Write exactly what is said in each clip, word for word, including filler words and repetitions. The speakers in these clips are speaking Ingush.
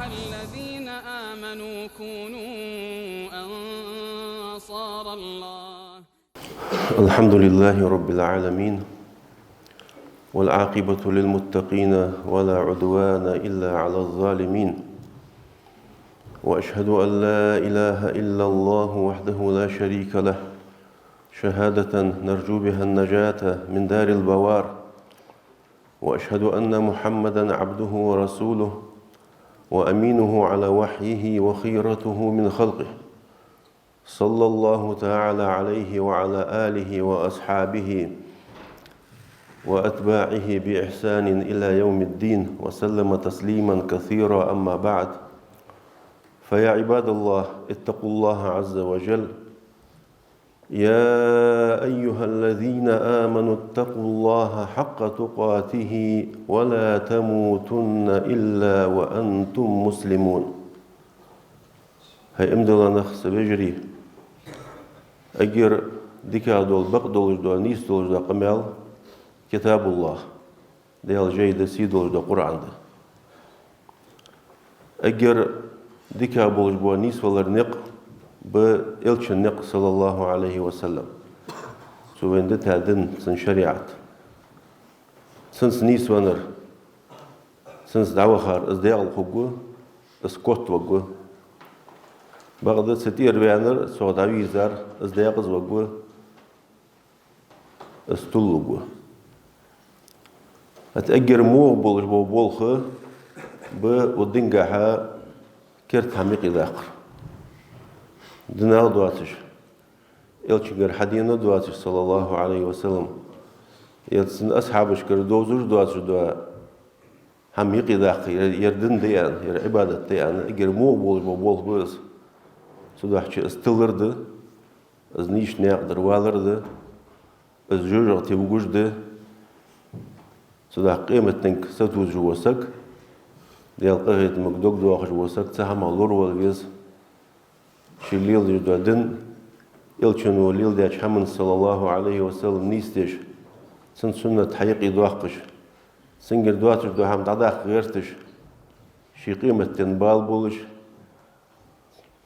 الذين آمنوا كونوا أنصار الله. الحمد لله رب العالمين، والعاقبة للمتقين، ولا عدوان إلا على الظالمين، وأشهد أن لا إله إلا الله وحده لا شريك له، شهادة نرجو بها النجاة من دار البوار، وأشهد أن محمدا عبده ورسوله، وأمينه على وحيه وخيرته من خلقه، صلى الله تعالى عليه وعلى آله وأصحابه وأتباعه بإحسان إلى يوم الدين، وسلم تسليما كثيرا. أما بعد، فيا عباد الله، اتقوا الله عز وجل. يا أيها الذين آمنوا اتقوا الله حق تقاته ولا تموتن إلا وأنتم مسلمون. ХӀай иман дилла нах, са вежарий, эггара дика дола, бакъ долаш дола, нийса долаш дола къамаьл Китабуллах, Даьла жай да, сий долаш дола Къуръан да. Эггара дика болаш бола нийсвалара никъ ба Элчан никъ, صلى الله عليه وسلم. Цо вайна дитаь ди, цун шариӀат. Цунца нийсвеннар, цунца дӀавахар, из декъала хургва, из котваргва. Бакъда цу тӀера ваьннар, цох дӀавийрзар, из декъаза варгва, из туллургва. ХӀаьта эггара вогӀа болаш бола болх ба укх динагахьа керда хӀама юкъедаккхар. Динах доацаш, Элчангара хьадена доацаш, صلى الله عليه وسلم, е цун асхьабашкара довзаш доацаш дола хӀама юкъедаккха, ер, ер дин да аьнна, ер Ӏибадат да аьнна, эггара вогӀа болаш бола болх ба из. Цудухьа из туллар да, из нийсача наькъа тӀара валар да, из жожагӀате вугаш да. Цудухьа къематденга сатувсаш вола саг, Даьла къахетамга дог доахаш вола саг цу хӀамах лоравала веза. Ше леладеш дола ди, Элчано леладеча хӀаманца, صلى الله عليه وسلم, нийсдеш, цун суннат хьаюкъедоаккхаш, цунгара доацаш дола хӀама дӀадаккха гӀерташ, ше къематденна бала болаш,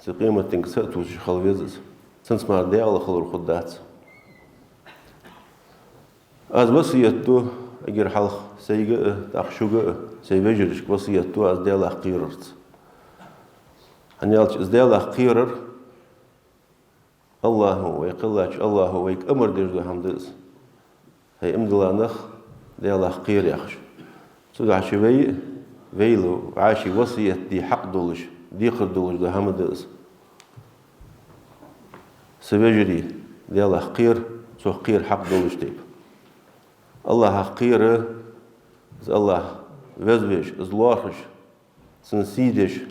цу къематденга сатувсаш хила веза из. Цунца мара декъала хилар хургдац. Аз васкет ду эггара хьалха сайга а, тӀаккха шуга а, сай вежарашка васкет ду аз Даьлах кхерарца. ХӀана аьлча из Даьлах кхерар, АллахӀа, вай кхеллача АллахӀа вайга амар деш дола хӀама да из. ХӀай иман дилла нах, Даьлах кхера яхаш. Цудухьа вай, вайла, вӀаший васкет де хьакъ долаш, декхар долаш дола хӀама да из. Са вежарий, Даьлах кхера, Цох кхера хьакъ долаш тайпа. АллахӀах кхера, из АллахӀ веза веш, из лоархӀаш, цун сий деш,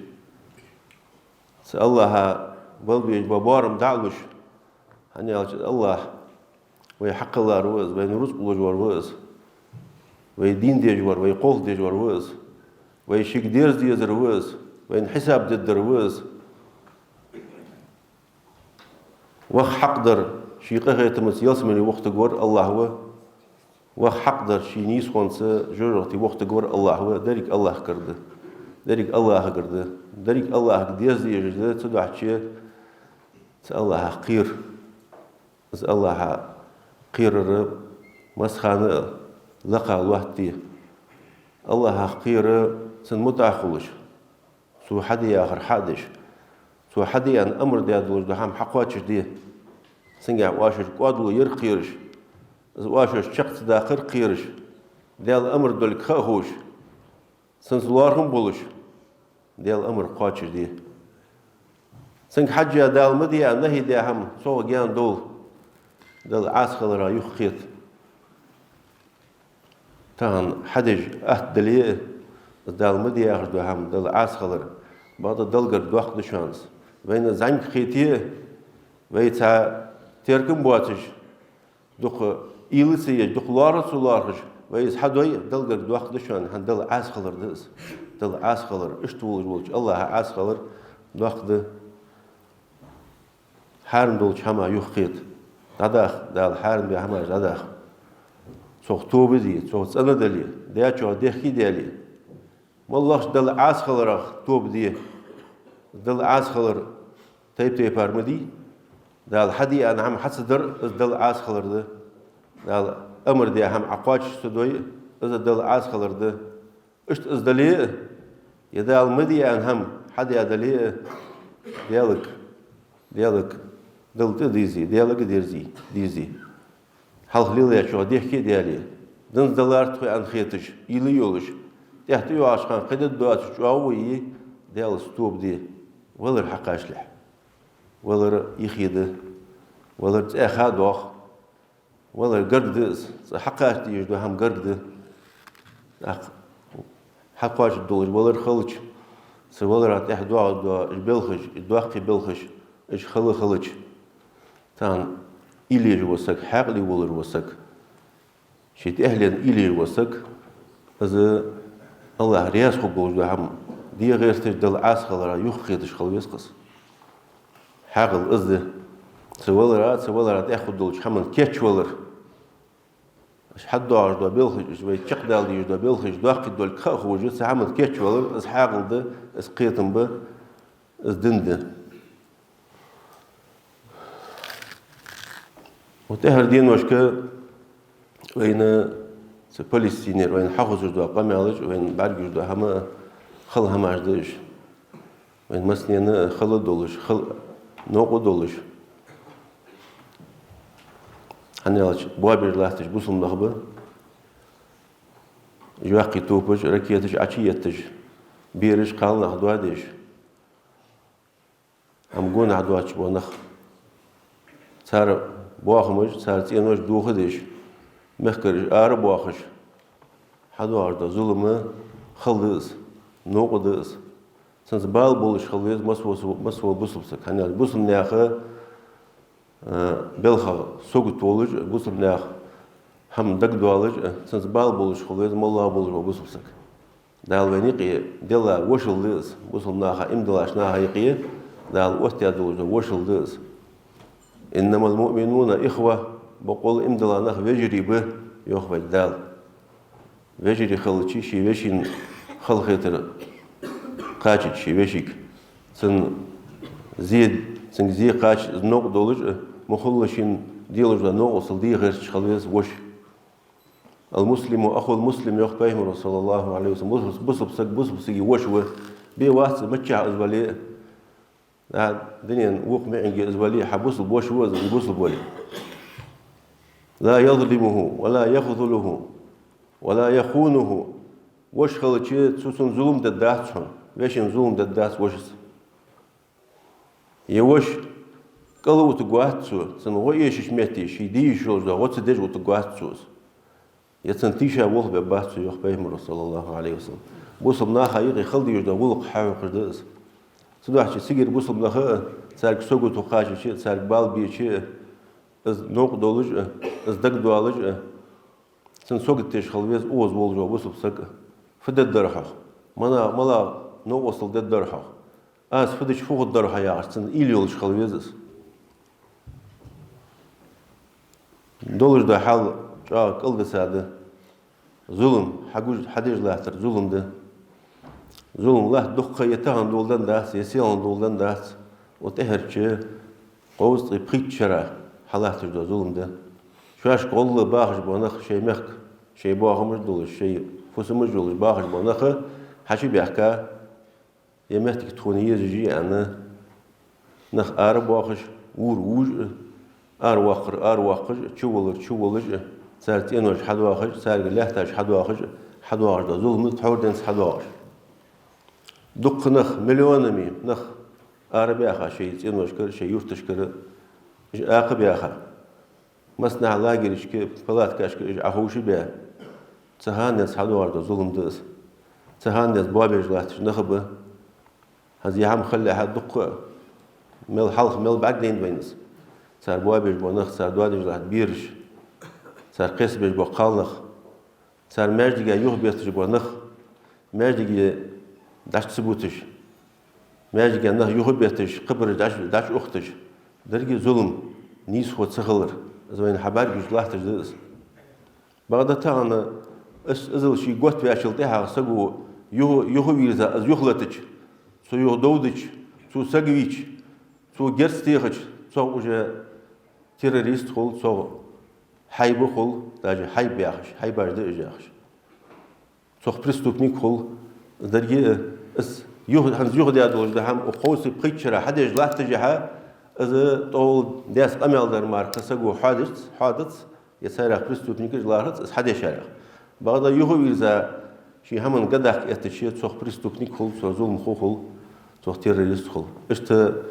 цу АллахӀа бала беш бола боарам дӀалуш, хӀана аьлча АллахӀ вай хьакхеллар ва из, вайна рузкъ луш вар ва из, вай дийна дезаш вар, вай кхалхадеш вар ва из, вай шийга дерза дезар ва из, вайна хьисап дергдар ва из. Ваха хьакъ дар ший къахетамца ялсмале вохийтаргвар АллахӀ ва. Ваха хьакъ дар ший нийсхонца жожагӀате вохийтаргвар АллахӀ ва. Деррига АллахӀагара да. Деррига АллахӀагара да. Деррига АллахӀага деза дезаш да, цудухьа цу АллахӀах кхера. Из АллахӀах кхерар массахана а лакха лоаттаде. АллахӀах кхера, Цун мутӀахьа хулаш. Цо хьаде яхар хьадеш, Цо хьаде аьнна амар даь долаш дола хӀама хьакхоачашде. Цунгахьа оаш кӀоадало яр кхераш, из оаш чакх ца даккхар кхераш, Даьла амар долга ха а ховш, Цунца лоархӀам болаш, Даьла амар кхоачашде. Цунга хьежжа Дала ма де аьнна нахьи даь хӀама, цох гаьна довла, Далла Ӏаса хилара юхакхета. Тахан хьадеш атта дале а, из Дала ма де яхаш дола хӀама Далла Ӏаса хилар, бакъда Даллагара доккха да шоана из. Вайна зӀамига хете а, вай цхьа теркам боацаш, дукха уйла ца еш, дукха лоархӀа ца лоархӀаш, вай из хьадой а, Даллагара доккха да шоана, хӀана Далла Ӏаса хилар да из. Далла Ӏаса хилар, иштта волаш волча АллахӀа Ӏаса хилар доккха да. Хьарам долча хӀамах юхакхета. ДӀадаха, Дала хьарам даь хӀамаш дӀадаха. Цох тоба де, цох цӀена дале, даьчох дехке даьле, МоллагӀча Далла Ӏаса хиларах тоба де. Далла Ӏаса хилар тайп-тайпара ма дий. Дала хьаде аьнна хӀама хьа ца дар, из Далла Ӏаса хилар да. Дала амар даь хӀама Ӏокхоачаш ца дой, из Далла Ӏаса хилар да. Иштта из дале а, е Дала ма де аьнна хӀама хьадаь дале а, Даьлага, Даьлага Далла тӀадийрзе, Даьлага дерзе, дийрзе. Хьалха лелаяьчох дехке а даьле, динца далар тхо аьнна хеташ, уйла йолаш, тӀехьа тӀайоагӀача хана кхы дергдоацаш чӀоагӀо йе, Даьлаца тоба де, валар хьакхачалехь. Валар йихе да, валар цӀаьхха доагӀа, валар гарга да из, цкъа хьакхача дезаш дола хӀама гарга да. ТӀаккха хьакхоачаргдолаш валар хилча, цу валара тӀехьа доагӀаш дола уж белхаш, уж доккхий белхаш, уж хала хилча, тахан уйла еш вола саг, хьаькъале волаш вола саг, ший тӀехьленна уйла еш вола саг, из АллахӀ раьза хургволаш дола хӀама де гӀерташ, Далла Ӏаса хилара юхакхеташ хила веза-кх из. Хьаькъал из да. Цу валара, цу валара тӀехьа хургдолча хӀаман кийчвалар. Уж хьадоагӀаш дола белхаш, уж вай чакхдала дезаш дола белхаш доккхий долга ха а ховш, цу хӀаман кийчвалар, из хьаькъал да, из кхетам ба, из дин да. Укх тӀехьарча деношка вайна цу Палестинера вайна хьахозаш дола къамаьлаш а, вайна бӀаргагуш дола хӀама а хала хӀамаш да уж. Вайна массанена а хала долаш, хала новкъа долаш. ХӀана аьлча боабеш латташ бусалба нах ба. Уж йоккхий топаш, ракеташ Ӏочуетташ, бераш, кхалнах доадеш, хӀама гонахьа доацаш бола нах. Цар боахамаш, цар цӀенош дохадеш, мехкараш арабоахаш, хьадоагӀаш дола зулам хала да из, новкъа да из. Цунца бала болаш хила веза масса вола, масса вола бусалба саг. ХӀана аьлча бусалба наьха, э, белхах сагота волаш а, бусалба наьха хӀама дагадоалаш а, цунца бала болаш хила веза моллагӀа волаш вола бусалба саг. Дала вайна юкъе делла вошал да из, бусалба наха, иман диллача наха юкъе Дала оттадаь долаш дола вошал да из. «إنما المؤمنون إخوة», боккъал иман дилла нах вежарий ба, йоах вайга Дала. Вежарий хилча, ший вешийна халахетар кхачийта ший вешийга. Цун зе, цунга зе кхача, из новкъа долаш а, мухӀаллашийна делаш дола новкъостал де гӀерташ хила веза воша. «المسلم أخو المسلم», йоах Пайхамара, صلى الله عليه وسلم. Бусалба, бусалба саг бусалба сага воша ва. Бе вац из, миччахьа из вале а. Да, дунен вокх муӀминга из вале а, хьа бусалба воша ва из, из бусалба вале. «لا يظلمه ولا يخذله ولا يخونه». Воша хилча, цо цунна зулам дергдац хьона, вешийна зулам дергдац вошас. Е воша кӀал вутаргвац цо, цунна гӀо эшача метте, ший де йиш йолаш дола гӀо ца деш вутаргвац цо из. Е цунна тийша волх бергбац цо, йоах Пайхамара, صلى الله عليه وسلم. Бусалба наха юкъе хила дезаш дола гӀулакх хьахьокхаш да из. Цудухьа цигара бусалба наха а, царга сагото кхачача а, царга бала беча а, из новкъа долаш а, из дагадоалаш а, цунна сагот деш хила веза укхаза волаш вола бусалба саг. Фу дергдар хьох? Мала, мала новкъостал дергдар хьох? Аз фу дича фу хургдар хьа яхаш, цунна уйла йолаш хила веза из. Долаш дола хьал чӀоагӀа кӀалдисад. Зулам, хьагуш, хьадеш латтар зулам да. Зулам латта дукха е тахан доладенна дац, е селхан доладенна дац. Укх тӀехьарча кховзткъеи пхийтта шера хьалатташ дола зулам да. Шоашка гӀолла бахаш бола нах, шоай мехка шоай боахамаш долаш, шоай фусамаш йолаш бахаш бола нах хьачубаьхка, е моттиг тхона езаш я аьнна, нах арабоахаш, вур вувш а, араваккхар аравоаккхаш а, чувалар чуволаш а, цар цӀенош хьадоахаш а, царга лаьтташ хьадоахаш а, хьадоагӀаш дола зулам да тхьовра денз хьадоагӀаш. Дукха нах, миллионами нах арабаьха шоай цӀеношкара, шоай юрташкара, уж акха баьха. Массанахьа лагерашка, палаткашка уж Ӏоховшабаь, цу хана денз хьадоагӀаш дола зулам да из. Цу хана денз боабеш латташ нах а ба. ХӀанз ер хӀама хилалехьа дукха мел хьалха мел бӀаргадайнад вайна из. Цар боабеш бола нах, цар доадеш латта бераш, цар кхессабеш бола кхалнах, цар маьждига юхабетташ бола нах, маьждиге дӀачу ца буташ, маьждига нах юхабетташ, кхыбараш дӀачу, дӀачуухийташ, деррига зулам, нийсхо ца хилар, из вайна хьабӀаргагуш латташ да из. Бакъда тахан из, иззал ше готта ваьчул тӀехьагӀа саго Юха, юха вийрза, из юхалатача, цо юха довдача, цо саг вийча, цо герз техача, цох уже террорист хул, цох хьайба хул, даже хьайба яхаш, хьайбаш да уж яхаш. Цох преступник хул, деррига, э, из юха, хӀанз юха даь долаш да хӀама, укх кховзткъеи пхийтта шера хьадеш латташехьа, из тӀагӀолла даьча къамаьл дар мара кхы саго хьоадац, хьоадац, е царех преступникаш лархӀац из хьадечарех. Бакъда юха вийрза, ший хӀаман гадахка эттача, цох преступник хул, цох зуламхо хул, цох террорист хул. Иштта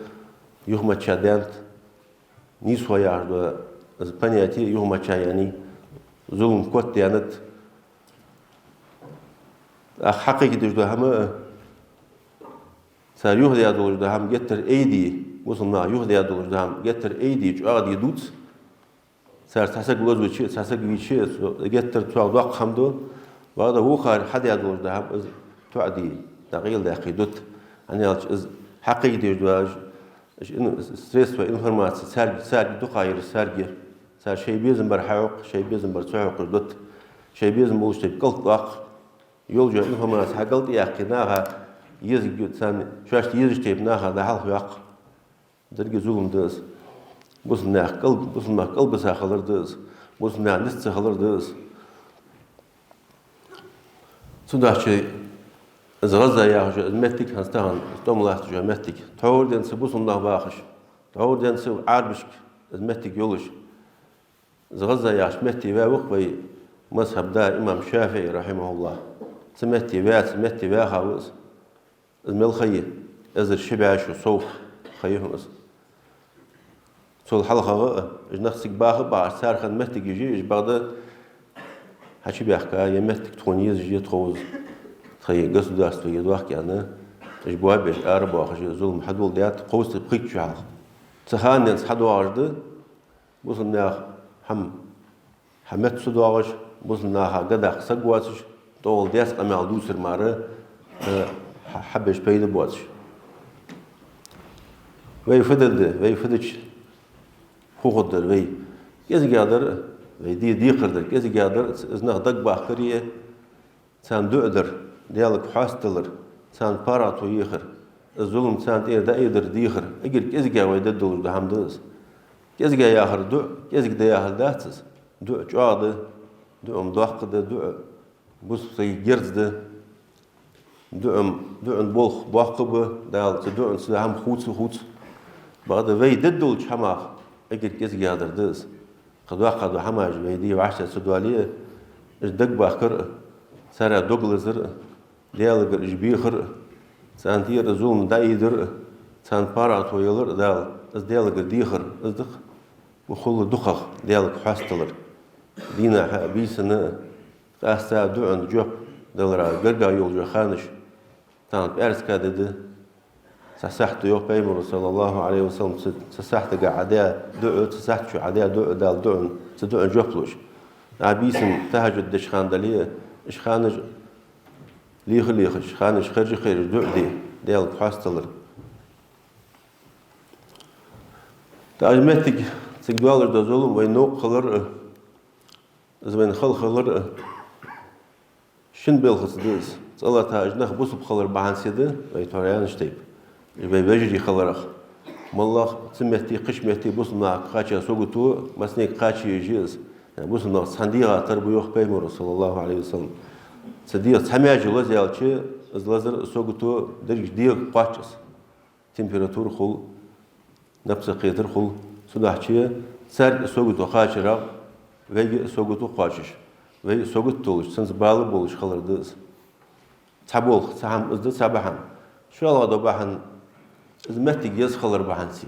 юхамачча даьннад, нийсхо яхаш да из понятие, юхамачча яьннай, зулам котдаьннад. Ах, хьакхайкадеш да хӀама, цар юха даь долаш да хӀама геттара айдий, бусалба наха юха даь долаш да хӀама геттара айдий, чӀоагӀдий дувц. Цар цхьа саг лазавича, цхьа саг вийча, цо, геттара цох доккха хӀама да. Бакъда вокхар хьадаь долаш да хӀама из тоӀадий, дӀакъайладаьккхий дут. ХӀана аьлча из хьакхайкадеш да уж, уж ин-, средства информации, царга, царга дукха яр, царга. Цар шоай безам бар хьайокх, шоай безам бар ца хьокхаш дут. Шоай безам болча тайпара кӀалт доаккх. Йолча информаци хьакӀалтӀаяьккхе, наха еза, царна шоашта езача тайпара наха дӀахьалхайоаккх. Деррига зулам да из. Бусалба наьха кӀал-, бусалба наьха кӀалбиса хилар да из. Бусалба наьха низ ца хилар да из. Цудухьа из ГӀазза яхаш я из моттиг, хӀанз тахан тӀом латташ я моттиг. Тхьовра денз цу бусалба нах бахаш, тхьовра денз цу Ӏарбашка из моттиг йолаш. Из ГӀазза яхача метте ваь ва-кх вай мазхӀаба да имам ШафиӀий, рахьимахӀуллахӀ. Цу метте ваь, цу метте ваьха ва из. Из мел ха я? Эзар ши бӀаь шу сов ха я хьона из. Цул хьалхагӀа а, уж нах цига баха а бахаш, цар хинна моттигаш я уж, бакъда хьачубаьхка, ер моттиг тхона езаш я, тховса тхоай государстве е дохк аьнна, уж боабеш, арабоахаш, зулам хьадоладаьд кховзткъеи пхийтта шу хьалха. Цу хана денз хьадоагӀаш да, бусалба наьха хӀама, хьа метта ца доагӀаш, бусалба наха гадахка саг воацаш, тӀагӀолла даьча къамаьл дувцар мара, э, хьа-, хьабеш пайда боацаш. Вай фу дергда, вай фу дича хургдар вай? КӀезигагӀдар а, вай де декхардар, кӀезигагӀдар а, из нах дагабахкаре, царна дуӀа дар, Даьлага хьастадалар, царна паргӀато ехар, из зулам царна тӀера дӀаайдар дехар, эггара кӀезигагӀа вай дергдолаш да хӀама да из. КӀезига яхар дуӀа, кӀезига да яхар дац из. ДуӀа чӀоагӀа да, дуӀа-м доккха да, дуӀа бусалба сага герз да. ДуӀа-м, дуӀан болх боккха ба, Дала цу дуӀанца хӀама хувца а хувц. Бакъда вай дергдолча хӀамах эггара кӀезигагӀдар да из. Кхы доккха да хӀамаш вай де вӀаштӀехьа ца доале а, уж дагабахкар а, царех дог лазар а, Даьлагара уж бехар а, царна тӀера зулам дӀаайдар а, царна паргӀато ялар а Дала, из Даьлагара дехар, из да-кх мухулла дукхагӀа Даьлага хьастадалар. Дийнахьа а, бийсанна а, къаьстта а дуӀан жоп далара гаргагӀа йолча ханаш, тахан пӀаьраска ди да. Цхьа сахьат да, йоах Пайхамара, саллаллахӀу Ӏалайхи ва саллам, цу, цу сахьатага Ӏа даь дуӀа, цу сахьата чу Ӏа даь дуӀа, Дала дуӀан, цу дуӀан жоп луш. Ӏа бийсан тахӀажжуд деча хана дале а, уж ханаш леха-лехаш, ханаш хержа-хержаш дуӀа де, Даьлага хьастадалар. ТӀаккха уж моттиг, цига доалаш дола зулам вайна новкъа хилар а, из вайна хала хилар а, шин белхаца да из. ЦӀа латта уж нах бусалба хилар бахьанце да, вай тхьовра аьннача тайпара, уж вай вежарий хиларах. МоллагӀа цу метте, кхыча метте бусалба наха кхаьча сагото массанега кхача езаш я из. Бусалба нах цхьан дегӀа тара ба, йоах Пайхамара, саллаллахӀу Ӏалайхи ва саллам. Цу дегӀа цхьа маьже лазаяьлча, из лазар а, сагото деррига дегӀага кхоач из. Температура хул, напсакхетар хул. Цудухьа царга сагото кхачарах, вайга а сагото кхоачаш, вай а сагот долаш, цунца бала болаш хилар да из. Цхьа болх, цхьа хӀама из да, цхьа бахьан. ШоллагӀа дола бахьан, из моттиг еза хилар бахьанце.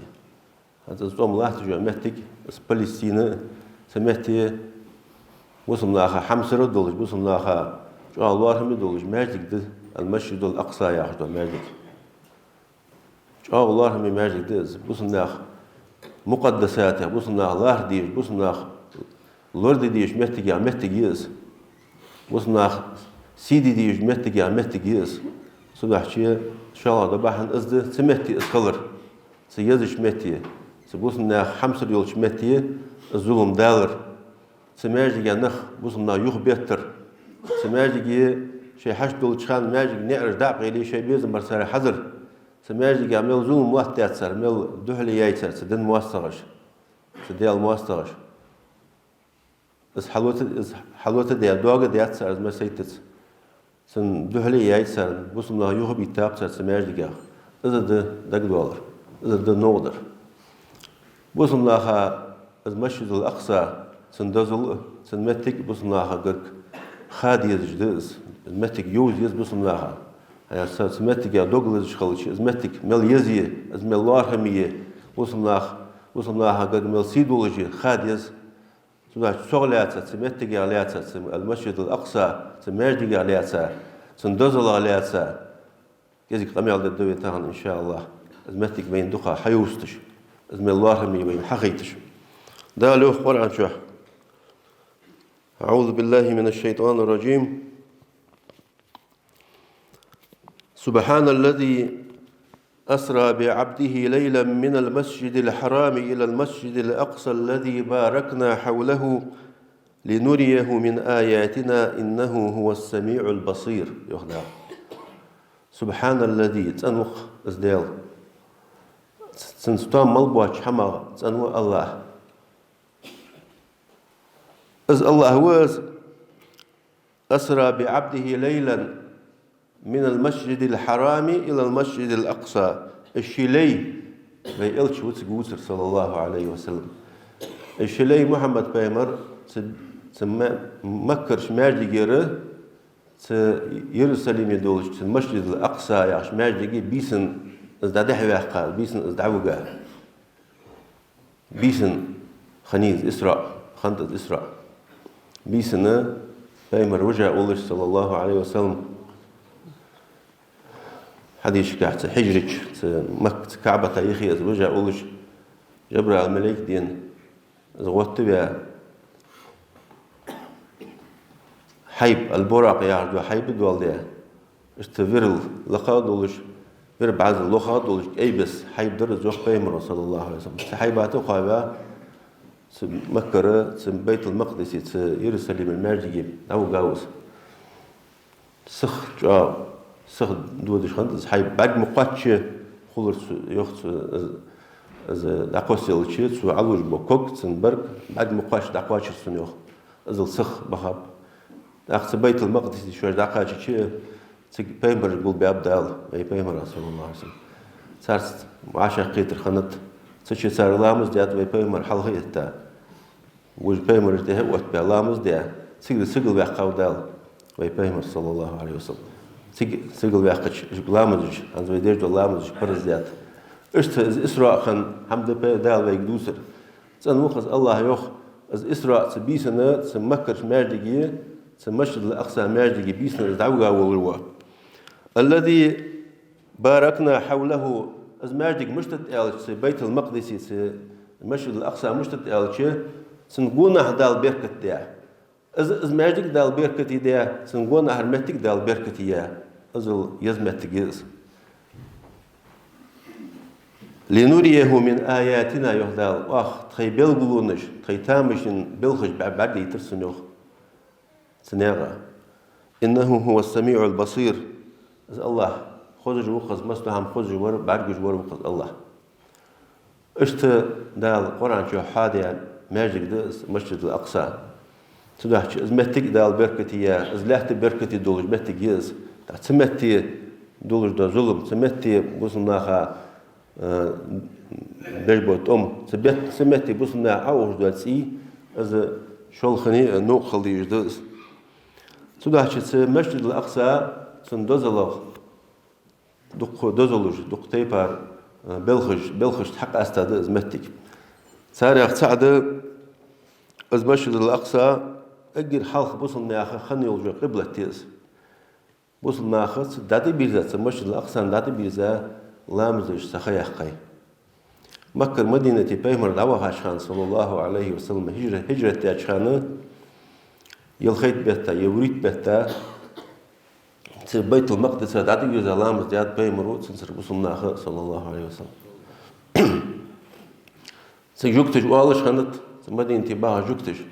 ХӀанз из тӀом латташ йола моттиг, из Палестина, цу метте бусалба наха хьамсара долаш, бусалба наха чӀоагӀа лоархӀаме долаш маьждиг да, ал-Масжидул-Акъса яхаш дола маьждиг. ЧӀоагӀа лоархӀаме маьждиг да из. Бусалба наьха мукъаддасатех, бусалба наха лархӀа дезаш, бусалба наха лораде дезаш моттигех моттиг я из. Бусалба наха сий де дезаш моттигех моттиг я из. Цудухьа шоллагӀа дола бахьан из да, цу метте из хилар. Цу езача метте, цу бусалба наьха хьамсара йолча метте из зулам далар. Цу маьждиге нах, бусалба нах юхабеттар. Цу маьждиге Шоай хьашт долча хана маьждига наӀараш дӀа а къайле, шоай безам бар цар хьазар. Цу маьждига мел зулам латтадаьд цар, мел духьале яьй цар цу дина моастагӀаша, цу Даьла моастагӀаша. Из хьалота, из хьалотадаь, доагадаьд цар из массайтаца. Цунна духьале яьй цар, бусалба нах юхабиттаб цар цу маьждигах. Из да дагадоалар, из да новкъа дар. Бусалба наха из Масжидул Акъса, цун дозал а, цун моттиг а бусалба наха гарга ха дезаш да из. Из моттиг йовза еза бусалба наха. ХӀана аьлча цу моттига дог лазаш хилча, из моттиг мел еза я, из мел лоархӀаме я, бусалба нах, бусалба наха гарга мел сий долаш я ха деза. Цудухьа цох лаьца, цу моттигах лаьца, цу Ал-Масжидул Акъса, цу маьждигах лаьца, цун дозалах лаьца кӀезига къамаьл дергда вай тахан, иншааллахӀ. Из моттиг вайна дукха хьаювцаш, из мел лоархӀаме я вайна хьахайташ. Дала йоах Къуръан чу: أعوذ بالله من الشيطان الرجيم. سبحان الذي أسرى بعبده ليلا من المسجد الحرام إلى المسجد الأقصى الذي باركنا حوله لنريه من آياتنا إنه هو السميع البصير. Йоах Дала. سبحان الذي, цӀена ва-кх из Даьла. Цун стом мел боацача хӀамах цӀена ва АллахӀ. Из АллахӀ ва из, أسرى بعبده ليلا من المسجد الحرام إلى المسجد الأقصى. Из ший лай, вай элча ва цига вувцар, صلى الله عليه وسلم. Из ший лай Мухьаммад пайхамар цу, цу Ма-, Маккарча маьждигера цу Иерусалиме долча цу Масжидул Акъса яхача маьждиге бийсанна из дӀадехьаваьккха, бийсанна из дӀавига. Бийсанна хиннай из Исраъ, хиннад из Исраъ. Бийсанна пайхамар вижа волаш, صلى الله عليه وسلم, хьадисашка, цу хьижрача, цу Мак-, цу КаӀбата юхе из вижа волаш, Жабраил малейк денна из гӀоттаваь, хьайба, Ал-Буракъ яхаш дола хьайба доаладаь, иштта вирал лакха а долаш, вир бӀаьзза лоха а долаш, кӀай бесса хьайба дар из, йоах пайхамара, صلى الله عليه وسلم. Цу хьайбата кхоаваь, цу Маккара, цу Байтул-Макъдисе, цу Иерусалима маьждиге дӀавига ва из. Сиха чӀоагӀа, сиха додаш хиннад из хьайба. БӀарг ма кхоаччача хулар цо, йоах цо, из, из дӀакхоссаелча, цо Ӏолувш бола ког, цун барг, бӀарг ма кхоаччача дӀакхоачар цунна, йоах. Иззал сиха бахаб. ТӀаккха цу Байтул-Макъдисе шоаш дӀакхачача, цига пайхамараш гулбаьб Дала, вай пайхамара, صلى الله عليه وسلم. Царца вӀашагӀкхетар хиннад. Цу чу цар ламаз даьд, вай пайхамар хьалха а этта. Вож пайхамараш тӀехьа а оттабаь, ламаз даь, цига сигалваьккхав Дала вай пайхамар, صلى الله عليه وسلم. Цига сигалваьккхача, уж ламазаш, хӀанз вай деш дола ламазаш параз даьд. Иштта из Исраъ хинна хӀама да пай-, Дала вайга дувцар. ЦӀена ва-кх из, АллахӀа йоах, из Исраъ цу бийсанна, цу Маккарча маьждиге, цу Масжидул-Акъса маьждиге бийсанна из дӀавига волаш ва. الذي باركنا حوله, из маьждиг мишта да аьлча, цу Байтул-Макъдисе, цу Масжидул-Акъса мишта да аьлча, цун гонахьа Дала беркат даь. Из, из маьждиг Дала беркате даь, цун гонахьара моттиг Дала беркате яь. Иззал еза моттиг я из. لنريه من آياتنا, йоах Дала, оаха тхоай белгалонаш, тхоай тамашийна белхаш бӀа-, бӀаргадайтар цунна, йоах. Цу наькъа. إنه هو السميع البصير. Из АллахӀ хозаш ва-кх из, массадола хӀама хозаш вар, бӀаргагуш вар ва-кх из АллахӀ. Иштта Дала Къуръан чу хьоадаь маьждиг да из Масжидул-Акъса. Цудухьа из моттиг Дала беркате яь, из лаьтта беркате долаш моттиг я из. ТӀаккха цу метте долаш дола зулам, цу метте бусалба наха э, беш бола тӀом, цу бет-, цу метте бусалба наха Ӏоухаш дола цӀий, из шолхане а новкъа хила дезаш да из. Цудухьа цу Масжидул-Акъса, цун дозалах дукха дозалаш, дукха тайпара, э, белхаш, белхашца хьакъаста да из моттиг. Царех цаӀ да из Масжидул-Акъса, эггара хьалха бусалба наьха хинна йолча къиблат я из. Бусалба наха цу дӀатӀабирза, цу Масжидул-Акъсан дӀатӀабирза, ламазаш ца ха яьккхай. Маккара Мадинате пайхамар дӀавахача хана, صلى الله عليه وسلم, хӀижра-, хӀижрат даьча хана, е лхайтта бетта, е вурийтта бетта, цу Байтул-Макъдиса дӀатӀабирза ламаз даьд пайхамара, цунцара бусалба наха, صلى الله عليه وسلم. Цу жугташа оалаш хиннад, цу Мадинате баха жугташа.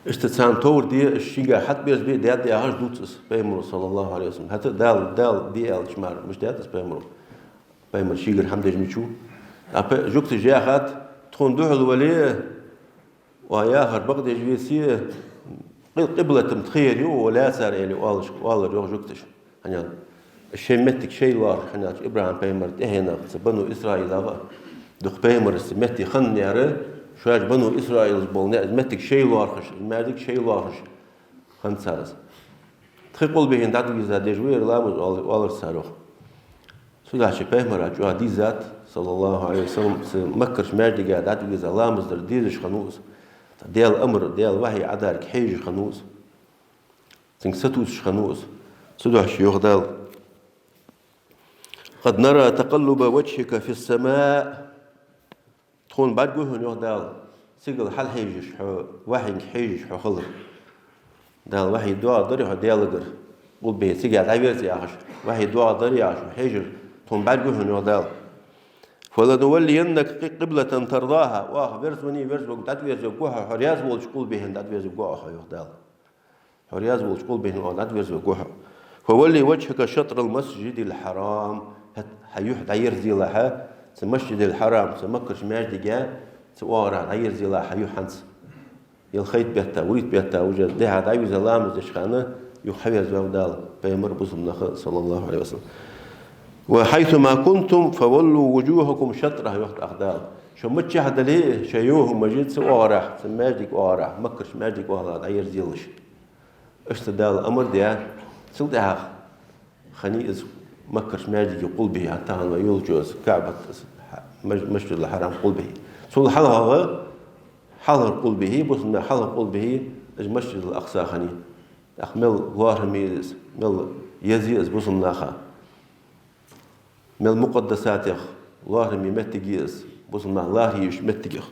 Иштта царна товр де, шийга хьатӀаберзабе, даьд яхаш дувц из пайхамара, саллаллахӀу Ӏалайхи ва саллам. ХӀаьта Дала, Дала де аьлча мара, мишта даьд из пайхамара? Пайхамар шийгара хӀама деш мича ва? ТӀаккха жугташа яхад: «Тхона духьал вале, ва яхар бакъдеш веце, къи-, къиблат-м тха ер я, ва лаьцар», аьле оалаш, оалар йоах жугташа. ХӀана аьлча шоай моттиг шоай лоархӀаш, хӀана аьлча ИбрахӀим пайхамара тӀехьенах, цу бану Исраилах а дукха пайхамараш цу метте хиннаяр, шоаш бану Исраилаш бола наӀараш моттиг шоай лоархӀаш, маьждиг шоай лоархӀаш хиннад цар из. Тха къулбехьа дӀадувгӀа деза деш ва ер ламаз, оал-, оалар цар йоах. Цудухьа пайхамара чӀоагӀа дийзад, саллаллахӀу Ӏалайхи ва саллам, цу Маккарча маьждига дӀадувгӀа ламаз дар дезаш хиннав из. Даьла амар, Даьла вахьи Ӏодарга хьежаш хиннав из. Цунга сатувсаш хиннав из. Цудухьа йоах Дала: «قد نرى تقلب وجهك في السماء». Тхона бӀаргагу хьона, йоах Дала, сигала хьалхьежаш хьо, вахьинга хьежаш хьо хилар. Дала вахьи доагӀаргдар хьо Даьлагара, къулбехьа цига дӀаверза яхаш, вахьи доагӀаргдар яхаш хьо хьежар тхона бӀаргагу хьона, йоах Дала. «فلنولينك قبلة ترضاها». Оаха верзавенна, верзавергва, дӀатӀаверзавергва хьо, хьо раьза волча къулбехьа дӀатӀаверзавергва оаха, йоах Дала. Хьо раьза волча къулбехьа оаха дӀатӀаверзавергва хьо. «فول وجهك شطر المسجد الحرام». ХӀаьта хьа юхь дӀаерзаелахь, цу Масжидил Хьарам, цу Маккарча маьждига, цу оагӀорахьа дӀаерзаелахь хьа юхь хӀанз. Ялхайтта бетта, вурийтта бетта, уже дехьа дӀавийрза ламаз деча хана, юха хьаверзаваьв Дала, пайхамар а, бусалба нах а, саллаллахӀу Ӏалайхи ва саллам. «وحيث ما كنتم فولوا وجوهكم شطره», йоах тӀаккха Дала. Шо миччахьа дале а, шоай юхь-межа цу оагӀорахьа, цу маьждига оагӀорахьа, Маккарча маьждига оагӀорахьа дӀаерзаелаш. Иштта Дала амар даь, цул тӀехьагӀа хиннай из Маккарча маьждига къулбехьа, тахан вай йолча из КаӀбат, из хьа-, маж-, Масжидул Хьарам къулбехьа. Цул хьалхагӀа, хьалхара къулбехьа, бусалба наьха хьалхара къулбехьа, из Масжидул Акъса хиннай. ТӀаккха мел лоархӀаме я из, мел еза я из бусалба наха. Мел мукъаддасатех лоархӀаме моттиг я из, бусалба наха лархӀа езаш моттигех.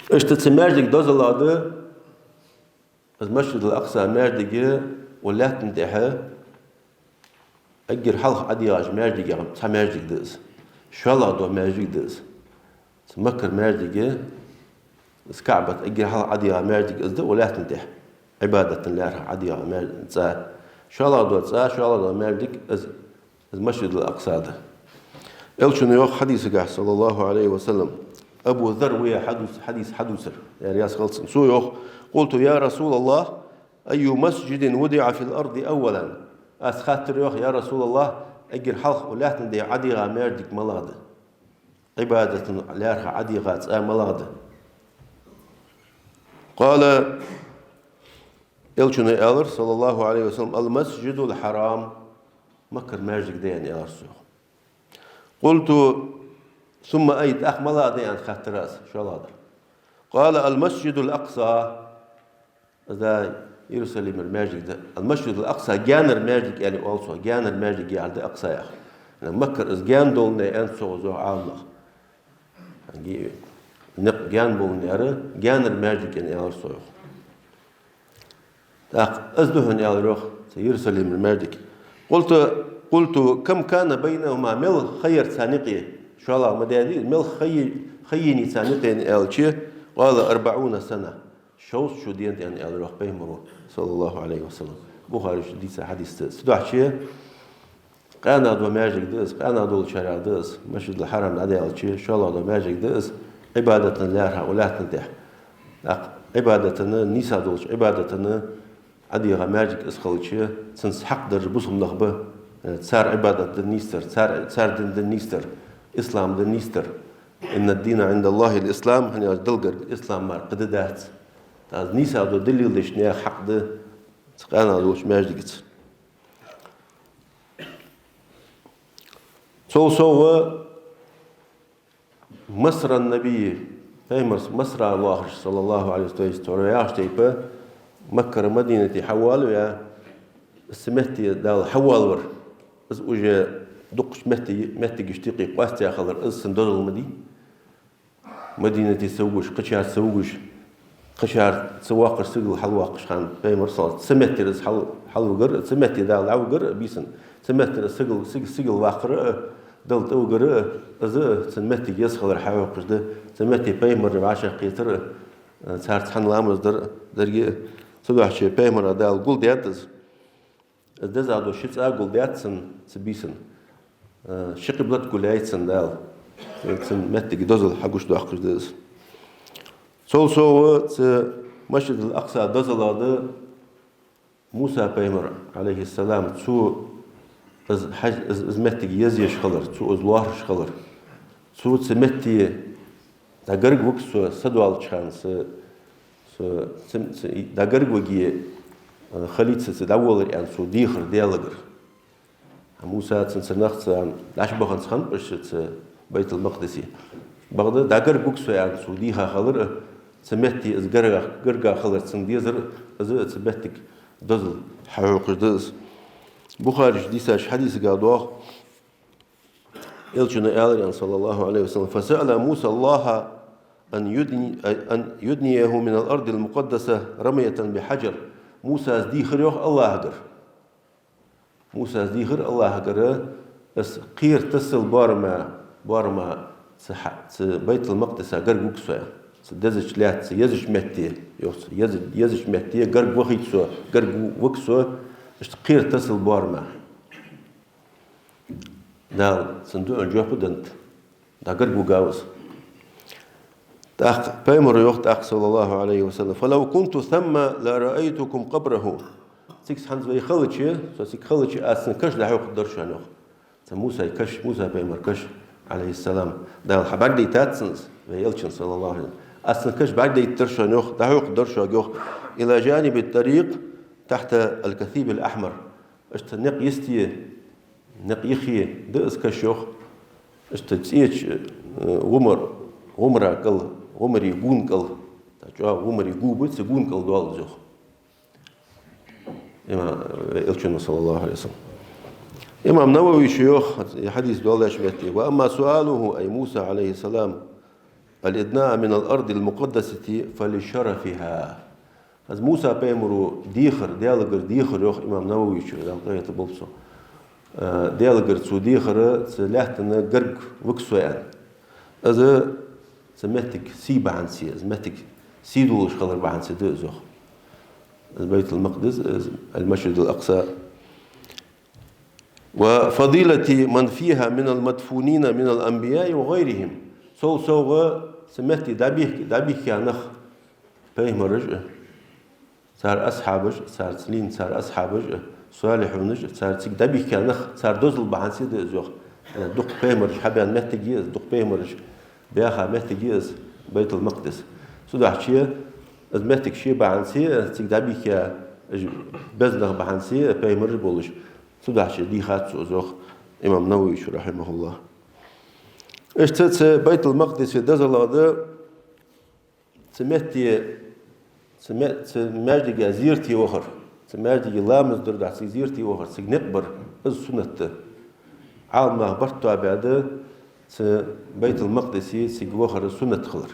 Иштта цу маьждига дозалах да, из Масжидул Акъса маьждиг, укх лаьтта тӀа эггара хьалха ӀодегӀача маьждигех цхьа маьждиг да из. ШоллагӀа доагӀа маьждиг да из. Цу Маккара маьждига, из КаӀбат эггара хьалха ӀодегӀа маьждиг из да укх лаьтта тӀа. Ӏибадата лаьрхӀа ӀодегӀа маьж-, цӀа. ШоллагӀа доагӀа цӀа, шоллагӀа доагӀа маьждиг из, из Масжидул Акъса да. Элчано йоах хьадисагахь, саллаллахӀу Ӏалайхи ва саллам, Абу Зарр ва ер хьадис-, хьадис хьадувцар, ер яс хилац. Цо йоах: «قلت: يا رسول الله، أي مسجد وضع في الأرض أولا؟» Аз хаьттар йоах: «Я РасулаллахӀ, эггара хьалха укх лаьтта тӀа ӀодегӀа маьждиг малагӀа да? Ӏибадата лаьрхӀа ӀодегӀа цӀа малагӀа да?» قال, Элчано аьлар, саллаллахӀу Ӏалайхи ва саллам: «المسجد الحرام». Маккара маьждиг да, аьнна, аьлар цо. «قلت: ثم أي؟» ТӀаккха малагӀа да, аьнна, хаьттар аз, шоллагӀдар. «قال: المسجد الأقصى». Из да Иерусалимера маьждиг да. Ал-Масжидул Акъса, гаьнара маьждиг аьле оал цох, гаьнара маьждиг яхар да Акъса яхар. Маккара из гаьна долаш да, аьннад цо, йоах Ӏаламнаха. Ге-, никъ гаьна болаш яр, гаьнара маьждиг аьнна аьлар цо, йоах. ТӀаккха из да хьона, аьлар йоах, цу Иерусалимера маьждиг. «قلت: قلت: كم كان بينهما؟» Мел ха яр царна юкъе, шоллагӀа ма даьдий, мел ха я-, ха енай царна юкъе, аьлча, «قال: أربعون سنة». Шовзткъа шу денад, аьнна, аьлар йоах пайхамаро, саллаллахӀу Ӏалайхи ва саллам. Бухарийс дийца хьадис да из. Цудухьа къаьнагӀа дола маьждиг да из, къаьнагӀа долчарех да из, Масжидул Хьарам дӀадаьлча, шоллагӀа дола маьждиг да из, Ӏибадата лаьрхӀа укх лаьтта тӀа. ТӀаккха Ӏибадата, нийса долча Ӏибадата ӀодегӀа маьждиг из хилча, цунца хьакъ дараш бусалба нах ба, цар Ӏибадат дар нийсдар, цар, цар дин дар нийсдар, ислам дар нийсдар. «إن الدين عند الله الإسلام», хӀана аьлча Далла гарга ислам мара кхы ди дац. ТӀаккха из нийса дола далил деш наьха хьакъ да цу къаьнагӀа долча маьждигаца. Цул совгӀа «مسرى النبي», пайхамар Масра лоархӀаш, саллаллахӀу Ӏалайхи ва саллам, то есть, цо яхача тайпара, Маккара Мадинате хьавоалаваь, цу метте Дала хьавоалавар, из уже дукхача метте-, меттигашта юкъе къоастаяь хилар, из цун дозал ма дий. Мадинате ца вугаш, кхычар ца вугаш, кхычар ца воаккхаш, сигала хьалвоаккхаш хана, пайхамар, саллаллахӀу Ӏалайхи ва саллам, цу меттера из хьал-, хьалвигар, цу метте Дала дӀавигар а бийсан, цу меттера сигала, сиг-, сигала ваккхар а, Далла тӀавигар а, из а цун моттиг еза хилар хьахьокхаш да. Цу метте пайхамар вӀашагӀкхетар а, царца цхьана ламаз дар а, деррига а. Цудухьа пайхамара Дала гулдаьд из. Из дезагӀа дола ши цӀа гулдаьд цунна цу бийсан. Ши къиблат гулъяьй цунна Дала. Цун моттиге дозал хьагучадоаккхаш да из. Цул совгӀа цу Масжидул-Акъса дозалах да Муса пайхамар, Ӏалайхиссалам, цо из хьаж-, из, из моттиг езъеш хилар, цо из лоархӀаш хилар. Цо цу метте: «ДӀагарга вуг со, са доалача хана, са, са, са, са, дӀагарга вуге, а, халица ца дӀаволар», — аьнна, цо дийхар Даьлагара. Муса цунца нах ца дӀачубаханца хиннаб уж цу Байтул-Макъдисе. Бакъда дӀагарга вуг со аьнна цо дийха хилар а, цу метте из гарга, гарга хилар цунна дезар а, из а цу моттиге дозал хьахьокхаш да из. Бухарийс дийцача хьадисагахь доагӀа, Элчано аьлар, صلى الله عليه وسلم: «فسأل موسى الله أن يدني-, أن يدنيه من الأرض المقدسة رمية بحجر». Мусас дийхар, йоах, АллахӀагара. Мусас дийхар АллахӀагара, из кхера тасал боарама, боарама цу хьа-, цу Байтул-Макъдиса гарга вуг со, цу дезача лаьтта, цу езача метте, йоах цо, еза-, езача метте гарга вахийта со, гарга вуг со, иштта кхера тасал боарама. Дала цун дуӀан жоп а деннад. ДӀагарга вугав из. ТӀаккха пайхамара йоах тӀаккха, صلى الله عليه وسلم: «فلو كنت ثم لرأيتكم قبره». Цига хӀанз вай хилча, со цига хилча, аз цун каш дӀахьокхаргдар шоана, йоах. Цу Мусай каш, Муса пайхамара каш, Ӏалайхиссалам. Дала хьабӀаргадайтад цунна из, вай Элчанна, صلى الله عليه وسلم. Аз цун каш бӀаргадайтадар шоана, йоах, дӀахьокхаргдар шуга, йоах. «إلى جانب الطريق تحت الكثيب الأحمر». Иштта никъ йисте, никъ йиххе да из каш, йоах. Иштта цӀеча, э, гӀумар-, гӀумара кӀал, гӀумара гун кӀал. ЧӀоагӀа гӀумара гу ба, цу гун кӀал доал из, йоах. Има-, Элчано, صلى الله عليه وسلم. Имам Нававийс йоах, ер хьадис доаладеча метте: «وأما سؤاله», أي موسى عليه السلام, «الإدناء من الأرض المقدسة فلشرفها». ХӀанз Муса пайхамара дийхар, Даьлагара дийхар, йоах имам Нававийс, Дала къахетам болба цунна. Э, Даьлагара цо дийхар, цу лаьттан гарга вуг со аьнна. Из цу моттиге сий бахьанца, из моттиг сий долаш хилар бахьанца да из, йоах. Из Байтул-Макъдис, из аль-Масжидул-Акъса. «وفضيلة من فيها من المدفونين من الأنبياء وغيرهم». Цул совгӀа цу метте дӀабих-, дӀабихка нах, пайхамараш а, цар асхьабаш а, цар цлин, цар асхьабаш а, салихьунаш а, цар цига дӀабихка нах, цар дозал бахьанца да из, йоах. Э, дукха пайхамараш хьабаьнна моттиг я из, дукха пайхамараш баьха моттиг я из, Байтул-Макъдис. Цудухьа из моттиг ше бахьанца, цига дӀабихка уж беза нах бахьанца, пайхамараш болаш. Цудухьа дийхад цо из, йоах имам Нававийс, رحمه الله. Иштта цу Байтул-Макъдисе дозалах да цу метте, цу ме-, цу маьждига зерате вахар, цу маьждиге ламаз дар духьа цига зерате вахар, цига никъ бар, из суннат да. Ӏаламнаха барт тоабаьб цу Байтул-Макъдисе цига вахар суннат хилар.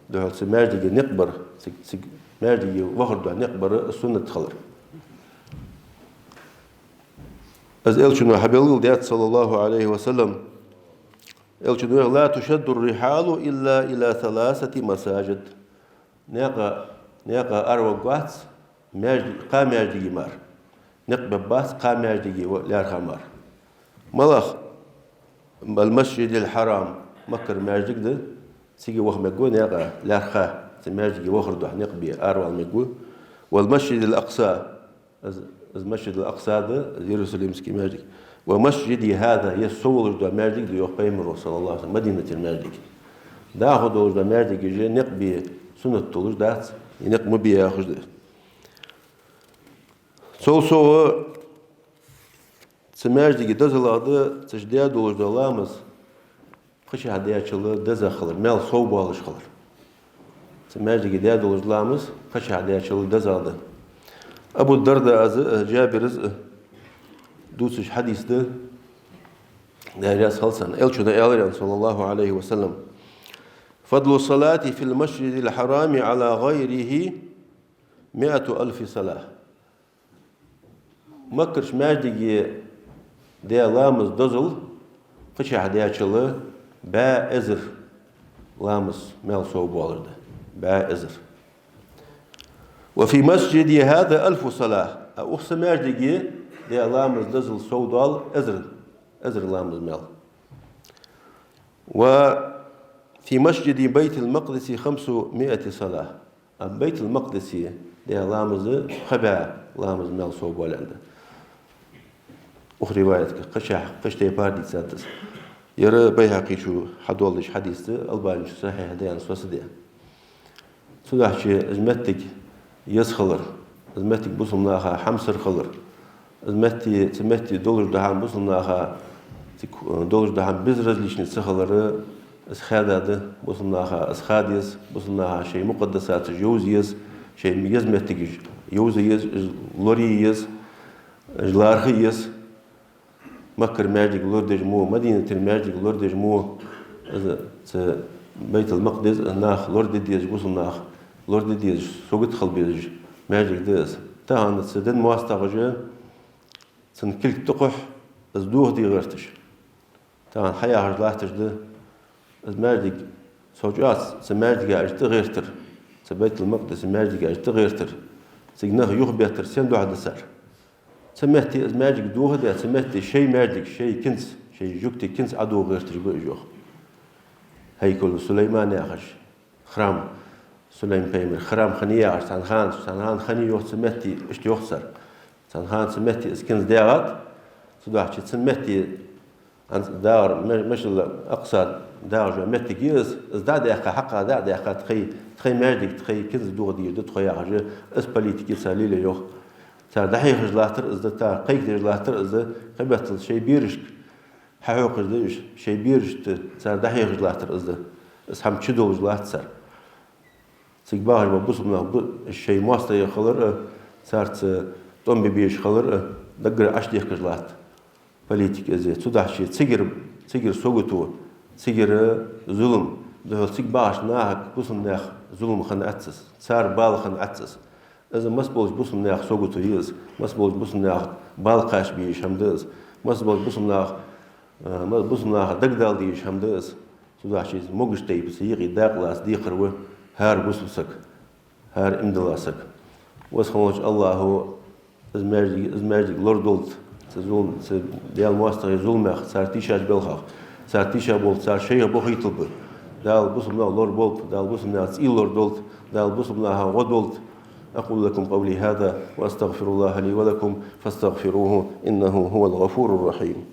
Духьал цу маьждиге никъ бар, цига, цига маьждиге вахар духьа никъ бар суннат хилар. Из Элчано хьабелгалдаьд, صلى الله عليه وسلم. Элчано йоах: «لا تشد الرحال إلا إلى ثلاثة مساجد». Наькъа, наькъа араваргвац маьжди-, кхо маьждиге мара. Никъ бергбац кхо маьждиге ва-, лаьрхӀа мара. МалагӀа? «المسجد الحرام», Маккара маьждиг да, цига ваха мегаш ва наькъа лаьрхӀа, цу маьждиге вахар духьа никъ бе аравала мегаш ва. «والمسجد الأقصى», из, из Масжидул-Акъса да, из Иерусалимский маьждиг. «ومسجدي هذا», ер со волаш дола маьждиг да, йоах пайхамара, صلى الله عليه وسلم, Мадинатера маьждиг. ДӀахо долаш дола маьждигаш никъ бе суннат долаш дац, из никъ ма бе яхаш да. Цул совгӀа цу маьждиге дозалах да цу чу даь долаш дола ламаз кхычахьа даьчул дезагӀа хилар, маьл совбоалаш хилар. Цу маьждиге даь долаш ламаз кхычахьа даьчул дезагӀа да. Абу Дарда аз а, Джабира аз а дувцаш хьадис да, Даьла раьза хилва царна. Элчано аьлар, صلى الله عليه وسلم: «فضل الصلاة في المسجد الحرام على غيره مائة ألف صلاة». Маккарча маьждиге даь ламаза дозал кхычахьа даьчул бӀаь эзар ламаз маьл совбоалар да. БӀаь эзар. وفي مسجدي هذا ألف صلاة. А укх са маьждиге даь ламаз дезал совдоал эзар, эзар ламаз маьл. وفي مسجد بيت المقدس خمسمائة صلاة. А Байтул-Макъдисе даь ламаз пхи бӀаь ламаз маьл совбоал аьнна да. Укх риваятага кхычахьа, кхыча тайпара дийцад из. Ер Байхьакъечо хьадоаладеш хьадис да, Албанечо сахьихь да аьнна сосадаь. Цудухьа из моттиг еза хилар, из моттиг бусалба наха хьамсара хилар, из метте, цу метте долаш дола хӀама бусалба наха, цу, э, долаш дола хӀама безразличный ца хилар, из хадад бусалба наха, из хада еза, бусалба наха шоай мукъаддасаташ йовза еза, шоай еза моттигаш йовза еза, уж лорае еза, уж лархӀа еза. Маккара маьждиг лорадеш мо, Мадинатера маьждиг лорадеш мо, из цу Байтул-Макъдис, из нах лораде дезаш, бусалба нах лораде дезаш, сагот хила безаш маьждиг да из. Тахан цу дин моастагӀаша цун кулг тӀакхухь, из дохаде гӀерташ. Тахан хьаяхаш латташ да, из маьждиг, со чӀоагӀа цу маьждига уж тӀагӀертар, цу Байтул-Макъдиса маьждига уж тӀагӀертар, цига нах юхабеттар сен духьа да цар? Цу метте из маьждиг дохадаь, цу метте шоай маьждиг, шоай кинз, шоай жугтий кинз Ӏодоха гӀерташ ба уж, йоах. Хайкалу Сулайман яхаш, храм, Сулайм-пайхамара храм хиннай яхаш, цхьан хана, цхьан хана хиннай йоах цу метте, иштта йоах цар. Цхьан хана цу метте из кинз даьгӀад, цудухьа цу метте ХӀанз дагӀар, ма-, Машал-Акъса дагӀаш йола моттиг я из, из дӀа а даьккха, хьакъа дӀа а даьккха, тхоай, тхоай маьждиг, тхоай кинз дохаде дезаш да тхо яхаш, из политика я цар лелае, йоах. Цар дӀахьехаш латтар из да, цар кхайкадеш латтар из да, кхы беттал шоай берашка хьахьокхаш да уж, шоай берашта цар дӀахьехаш латтар из да. Из хӀама чудолаш латт цар. Цига бахаш бола бусалба нах ба, шоай моастагӀий хилар а, царца тӀом бе безаш хилар а, даггара Ӏочудехкаш латт политика из. Цудухьа цигара, цигара сагото, цигара зулам, духьал цига бахача нахага бусалба наьха зулам хиннаяц из, цар бала хиннаяц из. Из масса болча бусалба наьха сагото я из, масса болча бусалба наьха бала кхача безаш хӀама да из, масса болча бусалба наьха, э, ма-, бусалба наьха дагадала дезаш хӀама да из. Цудухьа из могаш тайпара юкъе дакъа лаца декхар ва хӀара бусалба саг, хӀара иман дола саг. Веза хинна волча АллахӀа из маьждиг, из маьждиг лорадолда цу зулам, цу Даьла моастагӀий зуламех, цар тийшача балхах, цар тийша болх цар шоайх бохийталба. Дала бусалба нах лораболба, Дала бусалба наьха цӀий лорадолда, Дала бусалба наха гӀо долда. أقول لكم قولي هذا وأستغفر الله لي ولكم فاستغفروه إنه هو الغفور الرحيم.